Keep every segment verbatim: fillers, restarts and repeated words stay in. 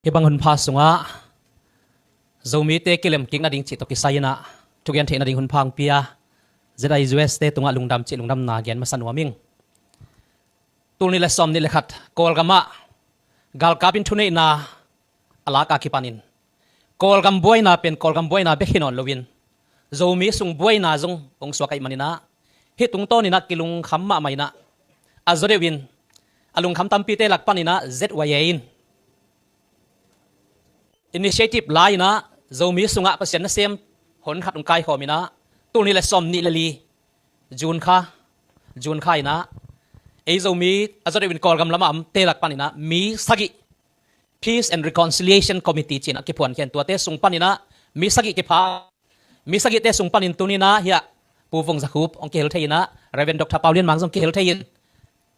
Hih bang hunpha sungah Zomite kilem kik nading cih tawh kisai inah thugen theih nading hunpha hong pia Z I U S te tungah lungdam cih lungdamna gen masa nuam ing. Tul nih le sawm nih le khat Kawlgam ah galkap in thuneihna a lak a kipanin Kawlgam buaina pen Kawlgam buaina bek hi nawn loin Zomi sung buaina zong hong suak ahih maninah hih tungtawninah kilungkham mahmah inah a zaw deuhin a lungkham tampite lak paninah Z Y A in initiative la inah Zomi sungah Pasian nasem hon khat hong kaikhawm inah tul nih le sawm nih le li June kha, June kha inah ei Zomi a zaw deuhin Kawlgam lamah omte lak paninah mi sagih Peace and Reconciliation Committee cinah kiphuan khen tuate sung paninah mi sagih kipha, mi sagihte sung panin tuninah hiah Pu Vung Za Khup hong kihel thei inah Reverend Doctor Pau Lian Mang zong kihel thei in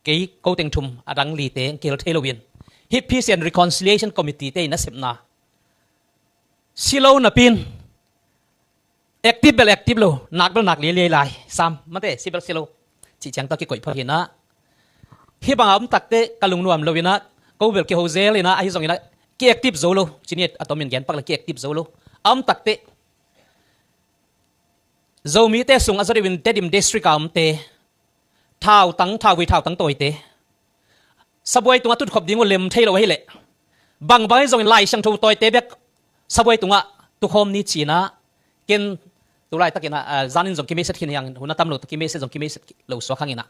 kei ko teng thum a dang lite hong kihel thei loin hih Peace and Reconciliation Committee te in a sepna si lo napi in active bel active lo, nak bel nak lialiai lai sam mate, si bel si lo cih ciang tawh kikoih phot hinah hih bang a om takte ka lungnuam lo inah ko bel kiho zel inah ahi zong inah ki-active zo lo, cini a tomin gen pak le ki-active zo lo a om takte Zomite sung a zaw deuhin Tedim District a omte thautang, thauvui thautang tawite sabuai tungah tutkhop ding uh lem thei lo ahileh bangbang ahi zongin Lai Siangtho tawite bek sabuai tungah tukhawm ni cinah ken tu laitakinah zanin zong kimeiset khin hiang, hun a tam lo tawh kimeiset zong kimeiset lo suak hanginah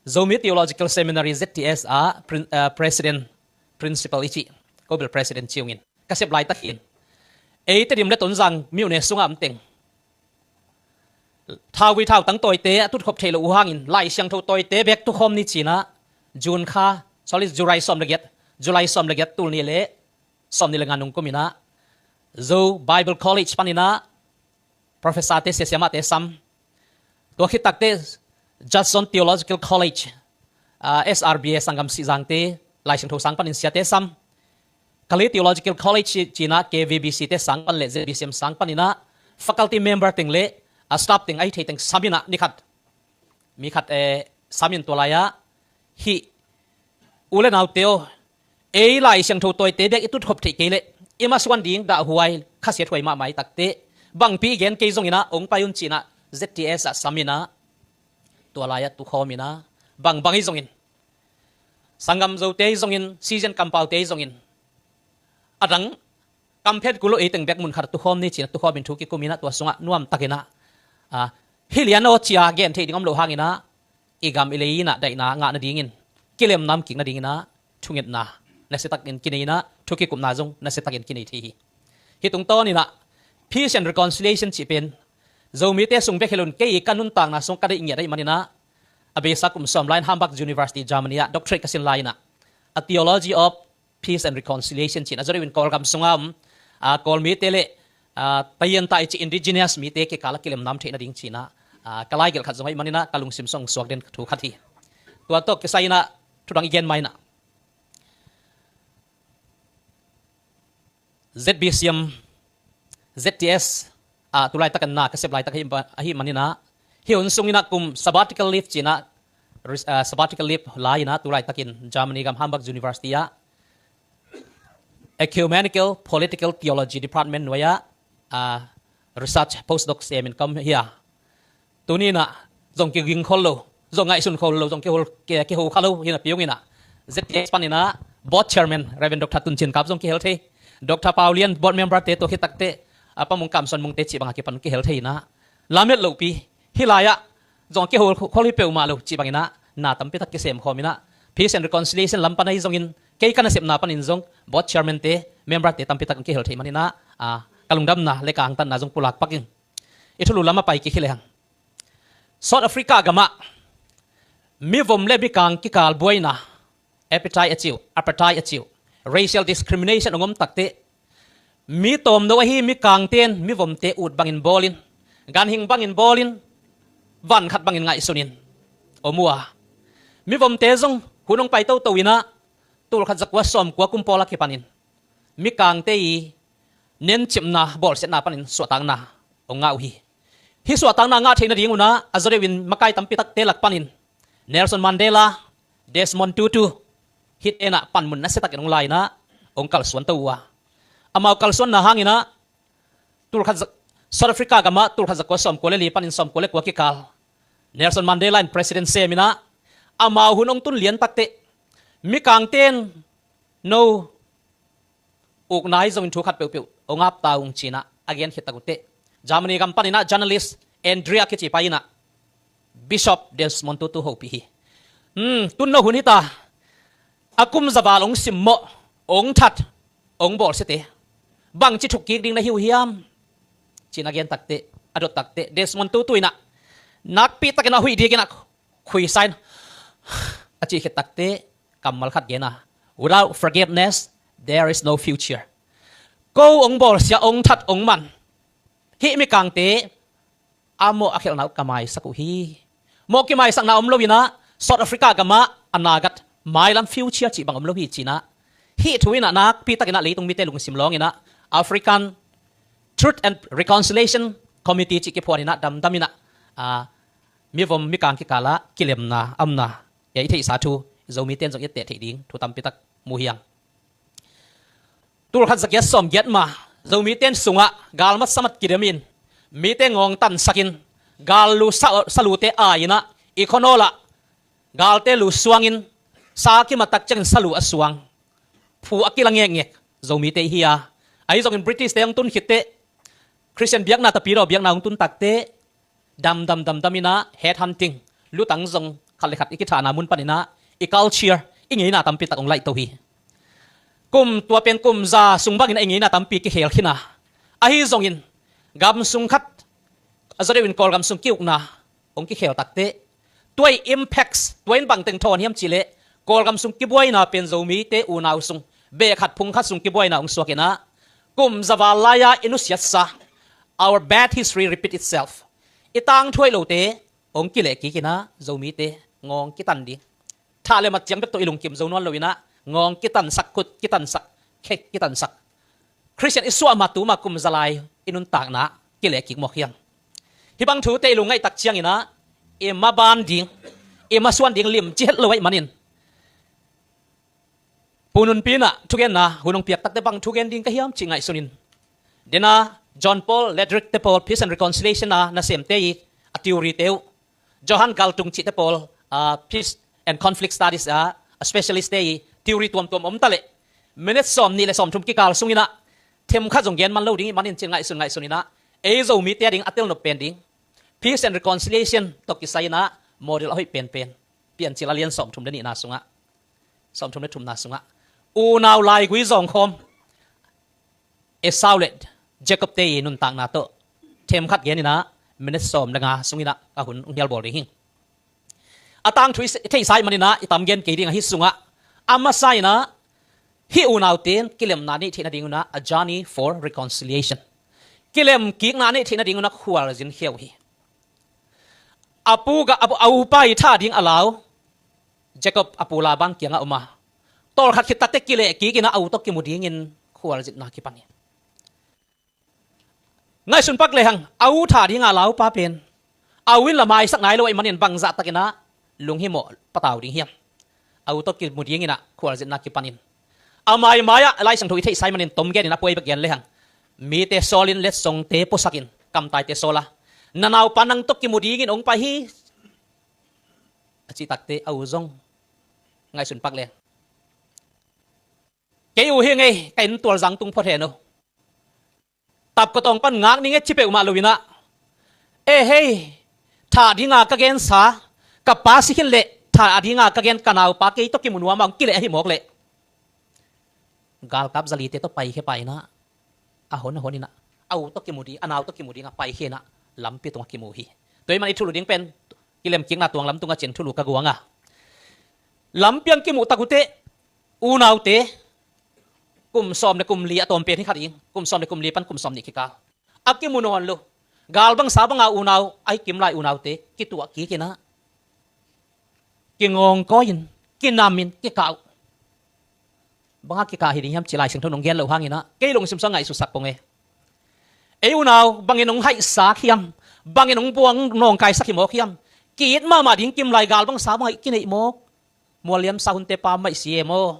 Zomi Theological Seminary Z T S a prin-, ah, president, principal i cih ko bel president ci ungin ka sep laitakin ei Tedim le Tonzang myone sungah om teng thauvui thautang tawite a tutkhop theih loh uh hangin Lai Siangtho tawite bek tukhawm ni cinah June kha, sorry, July sawm le giat, July sawm le giat tul nih le sawm nih le nga nung kuminah Zo Bible College paninah professor te, siasiamahte sam. Tua khit takte Judson Theological College, ah, S R B A sanggam Sihzangte Lai Siangtho sang panin siate sam. Kalay Theological College ci-, cinah K V B C te sang pan le Z B C M sang paninah faculty member teng le a staff teng ahi thei teng sam inah ni khat mi khat eh, samin tua lai-ah hih u le naute aw, ei Lai Siangtho tawite bek i tutkhop theih kei leh i masuan ding dahhuai khasiathuai mahmah i takte bangpi i gen kei zonginah ong pai un cinah Z T S ah saminah tua lai-ah tukhawminah bangbang i zongin sanggam Zote i zongin, sizian kampaute i zongin a dang kamphet kul lo ei teng bek mun khat a tukhawm ni cinah tukhawmin thu kikuminah tua sungah nuamtakinah, ah, hih lian aw cia gen theih ding om loh hanginah i gam i lei inah daihna ngah nadingin kilemnam kik nadinginah thungetna nasiatakin kinei inah thu kikupna zong nasiatakin kinei thei hi. Hih tungtawninah Peace and Reconciliation cih pen Zomite sung bek hi loin kei ka nuntakna sung ka deih ngiat ahih maninah a beisa kum sawm lai-in Hamburg University Germany ah doctorate ka sin lai-inah a Theology of Peace and Reconciliation cih a zaw deuhin Kawlgam sunga om, ah, Kawlmite le, ah, Taiyan ta i cih indigenous mite kikal a kilemnam theih nading cinah, ah, ka laigelh khat zong ahih maninah ka lungsim sung suak den thu khat hi. Tua tawh kisai inah thudang i gen ma inah Z B C M, Z T S ah tu laitak in na ka sep laitak ahih, ahih maninah hih hun sunginah kum sabbatical leave cinah, res-, ah, sabbatical leave la inah tu laitakin Germany gam Hamburg University ah Ecumenical Political Theology Department nuai-ah, ah, research postdoc semin ka om hi a. Tuni inah zong kiging khol lo, zong ngaihsun khol lo, zong kihol, ki-, kiho kha lo hi napi-in ah Z T S paninah board chairman Reverend Doctor Tun Cin Kap zong kihel thei. Doctor Pau Lian board member te tua khit takte, ah, Pa Mung Kam Suan Mung te cih bangah kipan kihel thei inah lamet lohpi hih lai-ah zong a kihol khol hi peuhmah lo cih banginah na tampi tak kisem khawm inah Peace and Reconciliation lam pan ahi zongin kei ka nasepna panin zong board chairman te, member te tampi tak kihel thei maninah, ah, ka lungdamna le ka hangtatna zong pulak pak ing. I thulu lam a pai kik hi lehang South Africa gamah mivom le mikang kikal buaina, apartheid a ci uh, apartheid a ci uh, racial discrimination a om takte mi tawmno ahi mikangte in mivomte ut bangin bawlin, ganhing bangin bawlin, van khat bangin ngaihsunin om uh a, mivomte zong hun hong pai toto inah tul khat za kua sawm kua kum pawl a kipanin mikangte i nencipna bawlsiatna panin suahtakna hong ngah uh hi. Hih suahtakna ngah theih nadingun ah a zaw deuhin makai tampi takte lak panin Nelson Mandela, Desmond Tutu, hihte in ah panmun nasiatakin hong la inah hong kalsuan to uh a, amau kalsuanna hangin ah tulkhat za-, South Africa gamah tulkhat zakua sawmkua le li panin sawmkua le kua kikal Nelson Mandela in president semin ah amau hun hong tun lian takteh, mikangte in no ukna hi zongin thu khat peuhpeuh hong ap ta ung ci-in ah a gen khit tak uh teh, Germany gam panin ah journalist Andrea kici pa in ah Bishop Desmond Tutu hopih hi. Hmm, tun no hun hi ta. A kum za val hong simmawh, hong that, hong bawlsiate, bangci thuk kik ding na hi uh hiam? Ci-in a gen takteh, a dot takteh, Desmond Tutu in ah nakpi takin a huih dikin ah khuisa in a cih khit takteh, kammal khat gen a, "Without forgiveness, there is no future." Ko hong bawlsia, hong that, hong man hih mikangte a mawh a khelhna uh ka maisak uh hi. Mawh kimaisakna om loin ah South Africa gamah a nagat mailam future cih bang om lo hi ci-in ah, hih thu in ah nakpi takin ah leitung mite lungsim lawngin ah African Truth and Reconciliation Committee cih kiphuanin ah damdamin ah, a, mivom mikang kikalah kilemna a omna, i theihsa thu Zomite in zong i etteh theih ding thu tampi tak mu hi hang. Tulkhat zagiat sawmgiat ma Zomite in sungah galmat samat kidemin mite ngawng tansakin, gal lu sa-, salute ai-in ah i khuanawl ah galte lu suangin, sa kimat tak ciangin salu a suang, phu a kila ngekngek Zomite i hi a. Ahi zongin British-te hong tun khitteh, Khristian biakna, Tapidaw biakna hong tun takteh, damdam damdamin ah head hunting, lutang zong khat le khat i kithahna mun panin ah i culture, i ngeina tampi tak hong laih to hi. Kum, tua pen kum za sung bangin ah i ngeina tampi kikhel khin a. Ahi zongin gam sung khat a zaw deuhin Kawlgam sung ki-ukna hong kikhel takteh, tua i impacts, tua in bangteng thawn hiam cih leh, Kawlgam sung kibuaina pen Zomite unau sung beh khat phung khat sung kibuaina hong suakin ah, kum za val lai-a i nusiatsa, our bad history repeat itself. I tangthu hoih lote hong kileh kikin ah Zomite ngawng kitan ding. Thah le mat ciang bek tawh i lungkim zo nawn loin ah ngawng kitansak, khut kitansak, khe kitansak. Khristian i suah ma tu ma kum za lai i nuntakna kileh kik mawk hiam? Hih bang thute i lungngaih tak ciangin ah i maban ding, i masuan ding limci het lo ahih manin, Pu Nunpi in ah thugenna hun hong piak takteh bang thugen ding ka hiam cih ngaihsunin, dena John Paul Ledrick te pawl Peace and Reconciliation a nasemte i a theory-te uh, Johan Galtung cihte pawl, ah, Peace and Conflict Studies a, a specialist-te i theory tuamtuam om ta leh, minute sawmnih le sawmthum kikal sungin ah themkhat zong gen man lo ding ahih manin cih ngaihsun ngaihsunin ah, ei Zomite a ding a telnop pen ding, Peace and Reconciliation tawh kisai-in ah model a hoih penpen, Piancil a lian sawmthum le nihna sungah, sawmthum le thumna sungah, unau laigui zawngkhawm Esau le Jacob-te i nuntakna tawh themkhat genin ah minute sawm le nga sungin ah ka hun hong hialbawl ding hi. A tangthu i theihsa ahih manin ah i tam gen kei ding a, hih sungah a masa-in ah hih unaute in kilemna neih theih nadingun ah, a journey for reconciliation, kilem kikna neih theih nadingun ah khualzin khia uh hi. A pu ga, a, a upa i thah ding a lau Jacob a pu Laban kiangah om a, tawlkhat khit takteh kileh kikin ah a u tawh kimu dingin khualzinna kipan hi. Ngaihsun pak lehang, a u thah dinga laupa pen a u in la maisak nai lo ahih manin bangzah takin ah lunghimawh patau ding hiam? A u tawh kimu dingin ah khualzinna kipanin, a maimai-ah Lai Siangtho i theihsa ahih manin tom genin a puai bek gen lehang, mite sawlin letsongte puasakin, kamtaite sawl a, na naupa nang tawh kimu dingin hong pai hi, a cih takteh a u zong, ngaihsun pak leng, kei u hi ing ei, ka inn tualzang tung phot hen aw. Tapkotawng pan ngak ning e ci peuhmah loin ah, e hei, thah dinga ka gensa, ka pa si khin leh thah dinga ka gen ka naupa kei tawh kimu nuam a hong kileh ahi mawk leh, galkap zalite tawh paikhia pa in ah, a hon a honin ah a u tawh kimu ding, a nau tawh kimu dingah paikhia in ah lampi tungah kimu hi. Tua ahih manin i thulu ding pen kilemkikna tuang lam tungah cin thulu ka guang a, lampi ah kimuh tak uh teh, unaute, kum sawm le kum li a tawm pen hi kha ding, kum sawm le kum li pan kum sawmnih kikal a kimu nawn lo, gal bangsa banga unau ahi kim lai unaute kituah kikin ah, kingawngkawi-in, kinamin kikah uh. Banga kikah hi ding hiam cih Lai Siangtho in hong gen loh hangin ah kei lungsim sungah ngaihsutsak pong e. Ei unau bangin hong haihsak hiam, bangin hong buang nawngkaisak hi mawk hiam? Ki-it mahmah ding kim lai gal bangsa bangah i kineih mawk. Mualliam sahunte pa maih si e maw?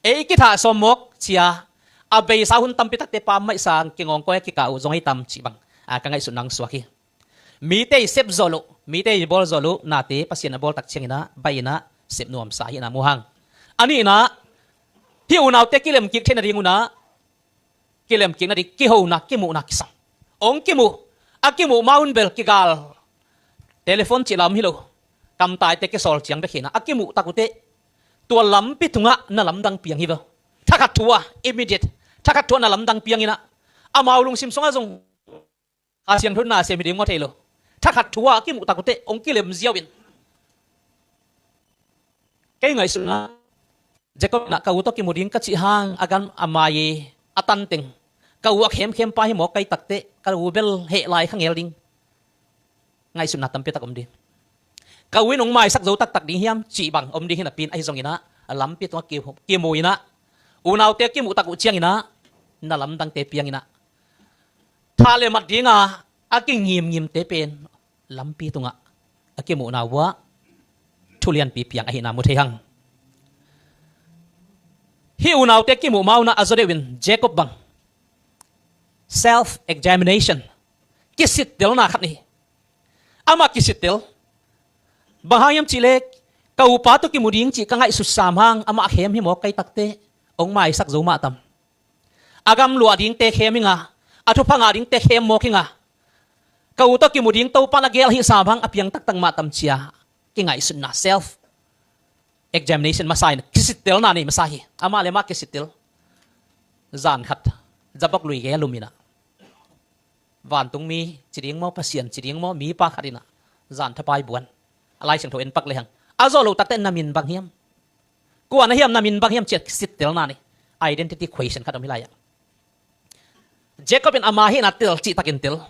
Ei kithah sawm mawk cia, a beisa hun tampi takte pammaih sang kingawngkawi a kikah uh zong ei tam cih bang, a, ka ngaihsutna hong suak hi. Mite i sep zawh loh, mite i bawl zawh loh, nate Pasian a bawl tak cianginah, baih inah, sep nuamsa hi inah mu hang. A nihna, hih unaute kilemkik theih nading unah, kilemkik nading, kihona, kimuhna kisam. Hong kimuh, a kimuh ma un bel kigal. Telephone cih lam hi lo. Kamtaite kisawl ciang bek hi inah, a kimuh tak uh teh. Tua lampi tungah na lamdang piang hi bel. Thakhat thu ah, immediate. Thakhat thu ah na lamdang piang inah. Amau lungsim sungah zong a siangtho na sem hi ding maw thei lo. Thakhat thu ah a kimuh tak uh teh, hong kilem ziau in. Kei ngaihsutna, Jacob inah ka u tawh kimu ding ka cih hang, a gan a mai a tan teng. Ka u a khemkhem pa hi mawk ka hih tak teh, ka u bel heh lai kha ngel ding. Ngaihsutna tampi tak om ding. Ka u in hong maisak zo taktak ding hiam cih bang om ding hi napi in, ahi zong inah, a lampi tungah ki-, kimu inah. Unaute a kimuh tak uh ciang inah, na lamdangte piang inah. Thah le mat dinga, a kingimngimte pen, lampi tungah, a kimuhna uh ah, thu lianpi piang ahihna mu thei hang. Hih unaute kimuh ma unah a zaw deuh in Jacob bang. Self-examination. Kisittelna khat ni. Amah kisittel. Bang hang hiam cih leh, ka upa tawh kimu ding cih ka ngaihsut sam hang, amah khem hi mawk ka hih tak teh, hong maisak zo mah tam. A gamluah dingte khem hi nga, a thupha ngah dingte khem mawk hi nga. Ka u tawh kimu ding Topa in a gel hi sam hang a piang taktak mah tam cia. Kingaihsutna self examination masa in kisittelna nei masa hi. Amah le amah kisittel. Zan khat, Jabbok lui gei a lum inah. Vantungmi ci ding maw, Pasian ci ding maw, mipa khat inah. Zan thapai buan. A Lai Siangtho en pak lehang. A zawh loh tak teh na min bang hiam. Kua na hiam, na min bang hiam cih kisittelna ni. Identity question khat om hi lai ah. Jacob in ama hihna tel cih takin tel.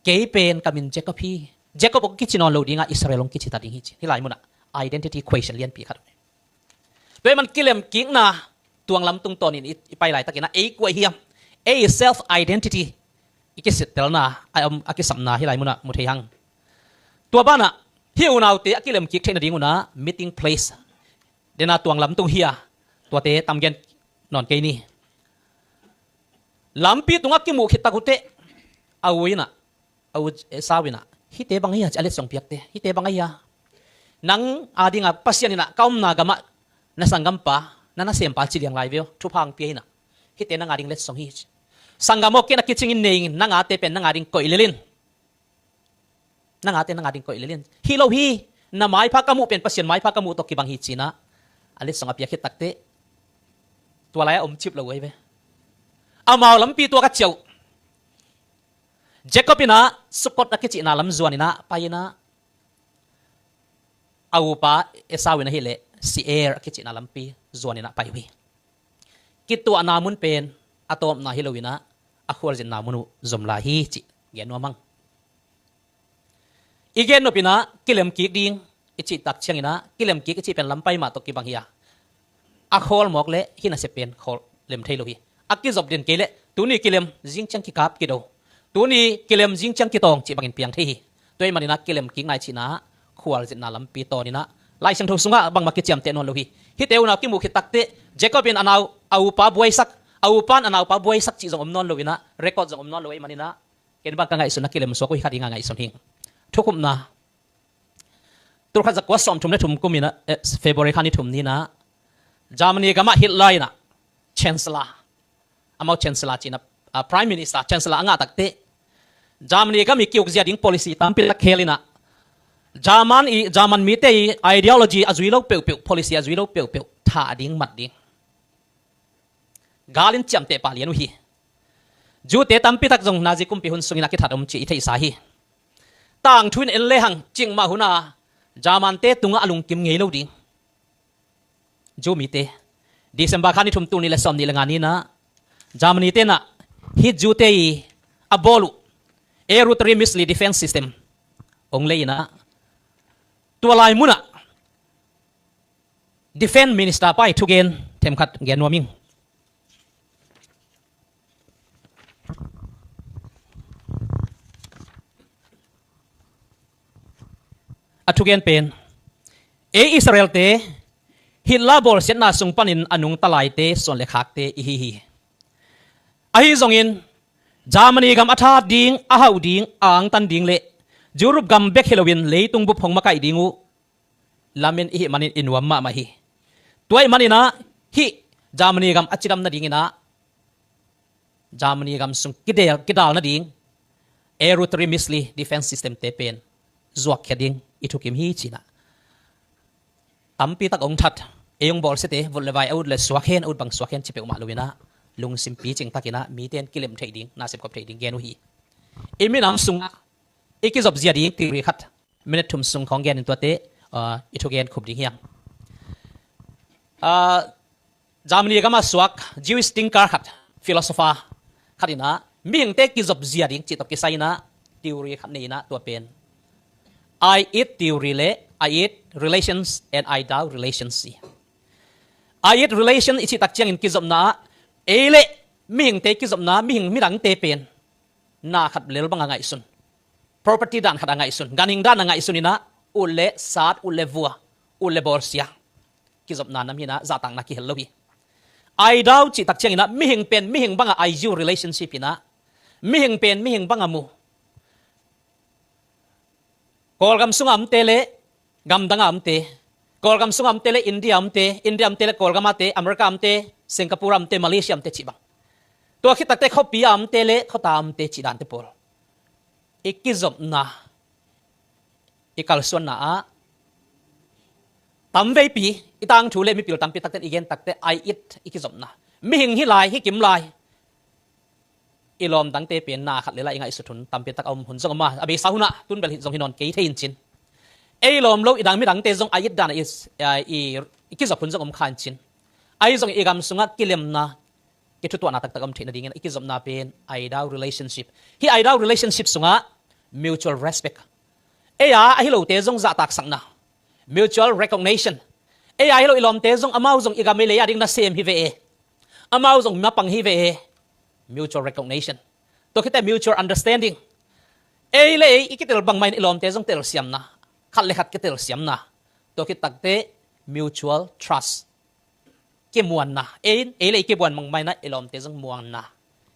Kei pen ka min Jacob hi. Jacob hong kici nawn lo dingah Israel hong kici ta ding hi ci. Hih lai munah identity question lianpi khat om hi. Tua ahih man kilemkikna tuang lam tungtawnin i, i pai laitakin ah ei kua i hiam. Ei self identity i kisittelna, a, a kisapna hih lai munah mu thei hang. Tua banah hih unaute a kilemkik theih nading unah meeting place. Dena tuang lam tung hi a, tuate tam gen nawn kei ni. Lampi tungah kimuh khit tak uh teh, a u inah, a u Esau inah, hihte bang ahi a ci a letsong piakte, hihte bang ahi a. Nang a dinga Pasian inah ka omna gamah na sanggampa, na nasempa ci liang lai ve aw, thupha hong pia inah. Hihte nang a ding letsong hi ci. Sanggam aw, ken a kicing in nei ing, nang ate pen nang a ding koih lel in. Nang ate nang a ding koih lel in. Hi lo hi, na maipha ka muh pen Pasian maipha ka muh tawh kibang hi ci inah. A letsong a piak khit tak teh. Tua lai a om cip lo uh ahi ve. Amau lampi tuak a ciah uh. Jacob inah Sukkot a kicihna lam zuan inah pai inah. A upa Esau in ahih leh Seir a kicihna lampi zuan inah pai uh hi. Kituahna mun pen a tawpna hi lo inah a khualzinna mun uh zom lai hi cih gen nuam hang. I gen nop inah kilemkik ding i cih tak ciang inah kilemkik i cih pen lam pai mah tawh kibang hi a. A khawl mawk leh hih nasep pen khawl lem thei lo hi. A kizop den kei leh tuni kilem zing ciang kikap kido. Tuni kilem zing ciang kitawng cih bangin piang thei hi. Tua ahih man inah kilemkikna i cihna khualzinna lampi tawn inah Lai Siangtho sungah bangmah kiciamteh nawn lo hi. Hihte unau kimuh khit tak teh Jacob in a nau a upa buaisak, a upa in a naupa buaisak cih zong om nawn lo inah record zong om nawn lo ahih man inah ken bang ka ngaihsun a kilem suak uh hi kha ding a ngaihsun hing. Thukhupna. Tulkhat zakua sawmthum le thum kum inah, eh, February kha ni thum ni inah Germany gamah Hitler inah Chancellor, amau Chancellor ci inah, ah, Prime Minister, Chancellor a ngah tak teh Germany gam i kiukzia ding policy tampi tak khel inah German i, German mite i ideology a zui lo peuhpeuh, policy a zui lo peuhpeuh thah ding, mat ding gal in ciamteh pah lian uh hi. Jew-te tampi tak zong Nazi kumpi hun sungin a kithat om cih i theihsa hi. Tangthu in en lehang cikmah hun a German-te tungah a lungkim ngei lo ding Jew mite. December kha ni thum, tul nih le sawmnih le nga ni inah Germany-te inah hih Jew-te i a bawl uh air rotary missile defense system hong lei inah tua lai munah Defense Minister pa i thugen themkhat gen nuam ing. A thugen pen, ei Israel-te Hitler bawlsiatna sung panin a nungta laite suan le khakte i hi hi. Ahi zongin Germany gam a that ding, a hauh ding, a angtan ding le Europe gam bek hi loin leitung bup hong makaih ding uh lamen i hih manin i nuam mahmah hi. Tua ih maninah hih Germany gam a cidam nadinginah Germany gam sung kidal, kidal nading air rotary missile defense system te pen zuakkhia ding i thukim hi cinah tampi tak ong that. Ei ong bawlsiate vut le vai a ut le suak hen, a ut bang suak hen ci peuhmah loinah lungsim picing takinah mite in kilem theih ding, na sepkhop theih ding gen uh hi. I minam sungah i kizop zia ding theory khat minute thum sung khawng genin tuate, ah, i thugen khup ding hiam? Ah, Germany gama suak Jewish thinker khat, philosopher khat inah mihingte kizop zia ding cih tawh kisai inah theory khat nei inah tua pen I id theory le I id relations and I thou relations hi. I id relation i cih tak ciangin kizopna ah ei le mihingte kizopna, mihing midangte pen na khat lel banga ngaihsun, property dan khat a ngaihsun, ganhing dan a ngaihsun inah ut le sat, ut le vua, ut le bawlsia, kizopna nam hinah zahtakna kihel lo hi. I thou cih tak cianginah mihing pen mihing banga I U relationship inah mihing pen mihing banga mu. Kawlgam sunga omte le gamdanga omte, Kawlgam sunga omte le India omte, India omte le Kawlgama te, America omte, Singapore omte, Malaysia omte cih bang, tua khit takte khuapi a omte le khuata omte cih dante pawl i kizopna, i kalsuanna ah tamveipi i tangthu le mipil tampi takten i gen takte I id i kizopna, mihing hi lai, hi kim lai, i lawm dangte pen na khat le lai i ngaihsut hun tampi tak a om hun zong om a, a beisa hunah tun bel hi zong hi nawn kei thei in cin. Ei lawm lo i dang midangte zong I id dan a i, i, i kizop hun zong om kha in cin. Ahi zong i gam sungah kilemna, kithutuahna taktak om theih nadingin i kizopna pen I thou relationship. Hih I thou relationship sungah mutual respect, ei a ahi lote zong zahtaksakna, mutual recognition. Ei a ahi lo i lawmte zong amau zong i gam i lei a ding nasem hi ve e, amau zong mapang hi ve e. Mutual recognition. Tua khit takte mutual understanding. Ei le ei i kitel bangmah in i lawmte zong telsiamna, khat le khat kitelsiamna. Tua khit takte mutual trust, kimuanna. Ei, ei le ei kimuan bangmah inah i lawmte zong muanna.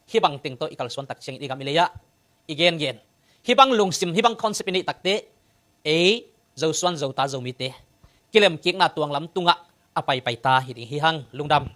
Hih bang teng tawh i kalsuan tak ciangin i gam i lei ah i gengen, hih bang lungsim, hih bang concept i neih takte ei Zosuan Zota Zomite kilemkikna tuanglam tungah a paipai ta hi ding hi hang. Lungdam.